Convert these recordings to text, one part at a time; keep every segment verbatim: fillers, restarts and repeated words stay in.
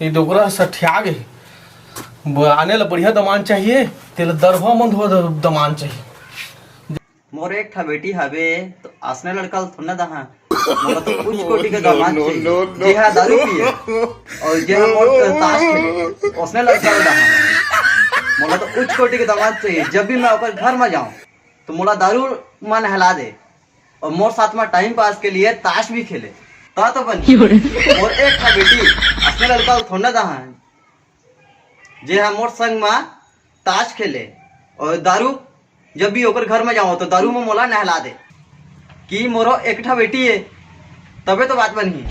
ये डोकरा सठिया गे। ब-, आने ला बढ़िया दमान चाहिए, तेला दरभा मन धो द-, दमान चाहिए। मोर एक ठा बेटी हवे, तो असने लड़का ल थोड़ा दहा। मोला तो उच्च कोटि के दामाद चाहिए, जेहा दारू पिए और जेहा मोर ताश खेले, उसने लड़का ल दहा। मोला तो उच्च कोटि के दामाद चाहिए, जब भी मैं ओकर घर में जाऊं, तो मोला दारू में नहला दे और मोर साथ में टाइम पास के लिए ताश भी खेले। का तो बन मोर एक ठा बेटी, असने लड़का ल थोड़ा दहा, जे हा मोर संग मा ताश खेले और दारू, जब भी ओकर घर में जाओ तो दारू में मोला नहला दे। कि मोरो एक ठा बेटी है, तबे तो बात बनही।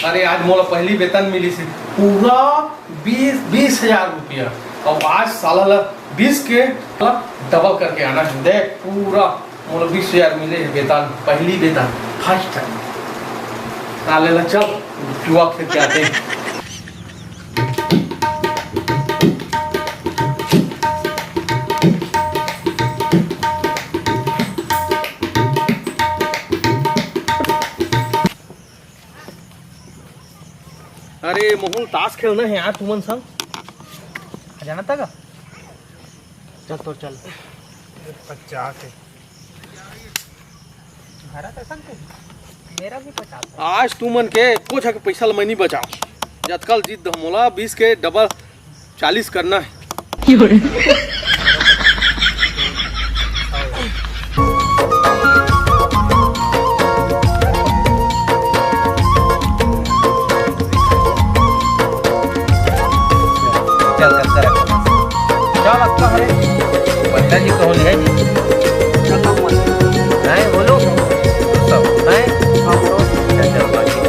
अरे, आज मोला पहली वेतन मिली से पूरा बीस, बीस हजार रुपया। अब आज साला ला बीस के डबल करके आना है। देख, पूरा मोला बीस हजार मिले है वेतन, पहली वेतन, फर्स्ट टाइम। साले ला चल, जुआ खेल के आते हैं। अरे मोहन, ताश खेलना है यार तुमन संग। आ जाना था का? चल तो चल। पचास है। तुम्हारा तो संग है। मेरा भी पचास है। आज तुमन के कुछ के पैसा ल मैं नहीं बचाओ। जतका ल जीत दो मोला बीस के डबल चालीस करना है। चल, चल, चल। चल, अब तो हरे। पंडित जी कहूँ लिया जी। चल, अब मत। नहीं, बोलो। सब, नहीं? हाँ, बोलो। चल, चल, बाकी।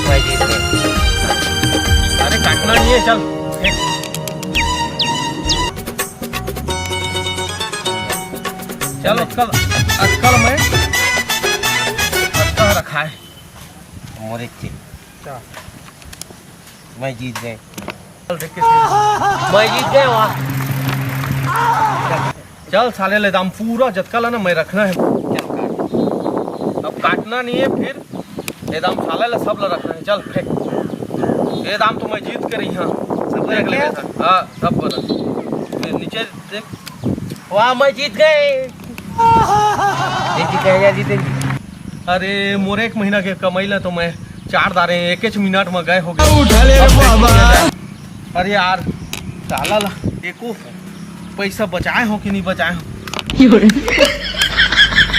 मैं जीत गया। अरे काटना नहीं है, चल। चल, अटकल, अटकल में, अटकल रखा है। मोरे के। अच्छा। मैं जीत गए। मैं जीत गया वहाँ। चल साले, ले दाम पूरा जतका ला ना मैं रखना है। चल काट। अब काटना नहीं है फिर, ये दाम साले ला सब ला रखना है। चल फेंक। ये दाम तो मैं जीत के रही हाँ। सब देख ले। हाँ, सब बता। ये नीचे देख। वाह, मैं जीत गए। जीत गए या जीतेंगे? अरे, मोर एक महीना के कमाई ला तो मैं चार दारे एकेच मिनट में गए हो गए। उठा ले रे बाबा। अरे यार, साला ला एको पैसा बचाए हो कि नहीं बचाए हो?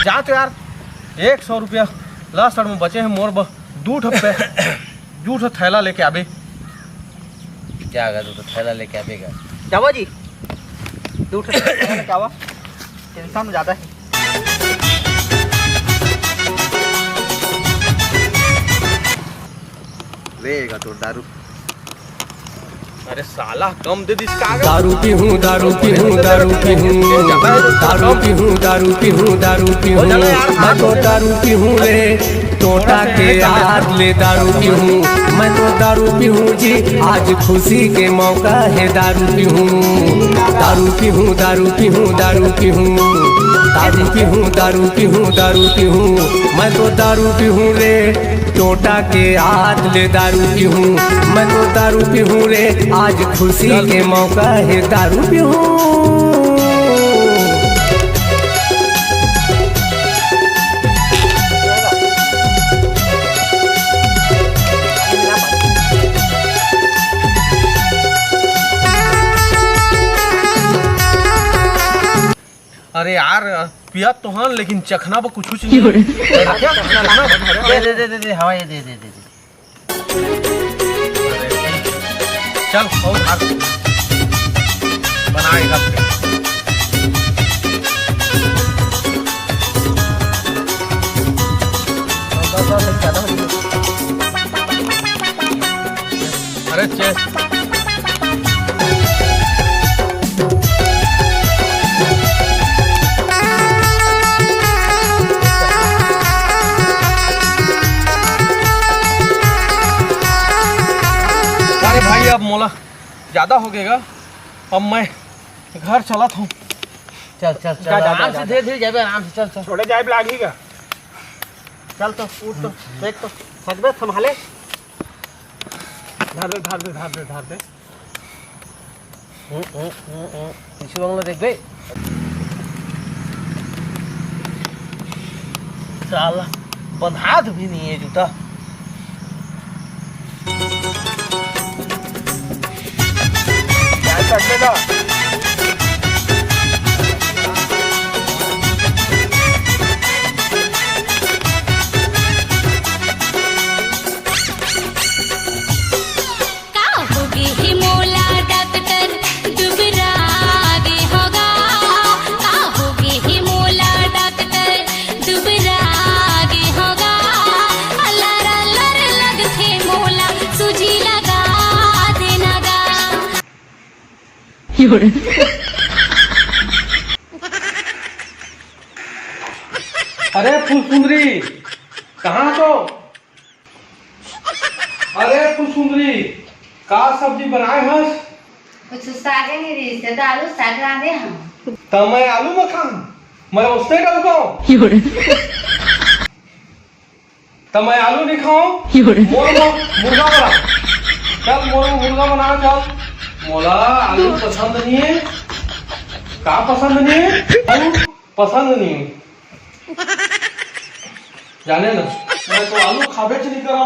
जा तो यार, एक सौ रुपया लास्ट में बचे हैं मोर ब-, दू ठो पे-, दू ठो थैला लेके आबे। क्या अगर तू तो थैला लेके आबेगा? जावा जी, दू ठो थैला लेके आवा, टेंशन ज्यादा है। लेगा तो दारू। अरे साला, कम दे दिस कागज। दारू पीहूँ, दारू पीहूँ, दारू पीहूँ। दारू पीहूँ, दारू पीहूँ, दारू पीहूँ। मैं तो दारू पीहूँ रे, टोटा के याद ले दारू पीहूँ। मैं तो दारू पीहूँ जी, आज खुशी के मौका है दारू पीहूँ। दारू पीहूँ, दारू पीहूँ, दारू पीहूँ। दारू पीहूँ, दारू पीहूँ, दारू पीहूँ। मैं तो दारू पीहूँ रे, टोटा के याद ले दारू पीहूँ। मैं तो दारू पीहूँ रे, आज खुशी के मौका है दारू पीहूँ। अरे यार, पिया तो हन, लेकिन चखना पर कुछ नहीं। क्या चखना? दे, दे, दे, दे, दे, हवा ये दे, दे, दे, दे। चल, और भाग। बनाएगा। अरे, चेस। अरे भाई, अब मोला ज्यादा हो गएगा, अब मैं घर चलत हूँ। चल, चल, चल, जा, जा, आराम जा, से, जा। धीरे धीरे जाबे, आराम से, चल, चल। छोड़े जाए लागही का? चल तो, उठ तो, देख तो, थकबे, संभाले। धर दे, धर दे, धर दे, धर दे। हम्म, हम्म, हम्म, हम्म। पीछू वाला देख बे। साला, बंधात भी नहीं है जूता। का होगे हे मोला डॉक्टर दुबरा गे होगा, का होगे हे मोला डॉक्टर दुबरा गे होगा, अलर अलर लगथे मोला सूजी लगा देना गा। अरे फुलसुंदरी, कहाँ तो? अरे फुलसुंदरी, का सब्जी बनाए हस? कुछ सागे नहीं रही से, तो आलू साग रांधे हम। त मैं आलू म खाऊं, मैं उसने डलकाऊं। त मैं आलू नहीं खाऊं। मोर म मुर्गा बना, चल मोर म मुर्गा बना, चल। मोला आलू पसंद नहीं है। का पसंद नहीं है? आलू पसंद नहीं है। जाने ना, मैं तो आलू खाबेच नहीं करो।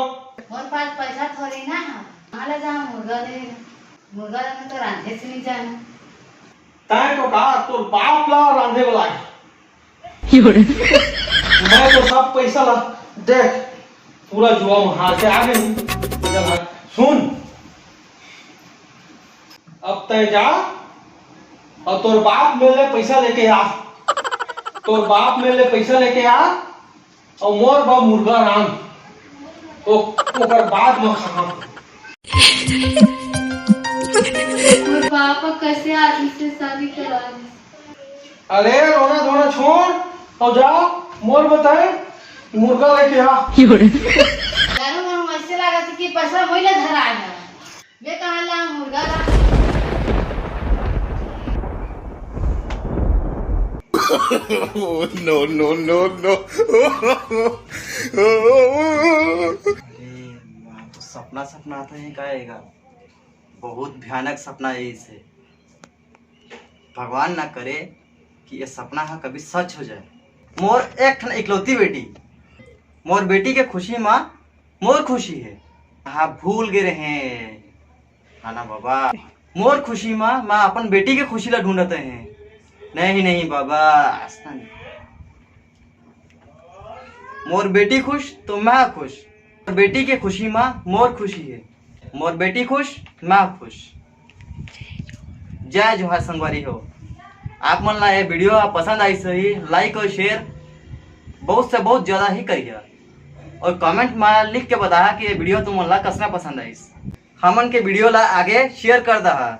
मोर पास पैसा थोड़ी ना है, कहाँ ले जाऊँ मुर्गा ले? मुर्गा ले मैं तो रांधे से नहीं जाना। तैं तो का तोर बाप ला रांधे वाला है। मैं तो सब पैसा ला देख, पूरा जुआ में हार के आ गई। इधर आ, सुन, अब तय जा और तोर बाप मेरे ले पैसा लेके आ, तोर बाप मेरे ले पैसा लेके आ और मोर बा मुर्गा रांध, ओ, ओकर बाद में खा। मोर पापा कैसे आदमी से शादी करा दे? अरे रोना धोना छोड़ और जा, मोर बताए मुर्गा लेके आ। यारो मन ऐसे लागत कि पैसा वही ले धरा है। मैं कहाँ ला मुर्गा ला? Oh, no, no, no, no। अरे, मैं तो सपना, सपना आता है का? बहुत भयानक सपना है इसे। भगवान ना करे कि ये सपना हा कभी सच हो जाए। मोर एक ठन इकलौती बेटी, मोर बेटी के खुशी मा मोर खुशी है। हाँ, भूल गे रहे। हाँ ना बाबा, मोर खुशी मा मैं अपन बेटी के खुशी ला ढूंढत है। नहीं, नहीं बाबा, ऐसा नहीं। मोर बेटी खुश तो मैं खुश, मोर बेटी के खुशी मा मोर खुशी है। मोर बेटी खुश, मैं खुश। जय जोहार संगवारी हो, आप मन ला ये video पसंद आइस होही, like और share बहुत से बहुत ज्यादा ही करिहा और comment मा लिख के बताहा कि ये video तुमन ला कसना पसंद आइस। हमन के video ला आगे share कर दहा।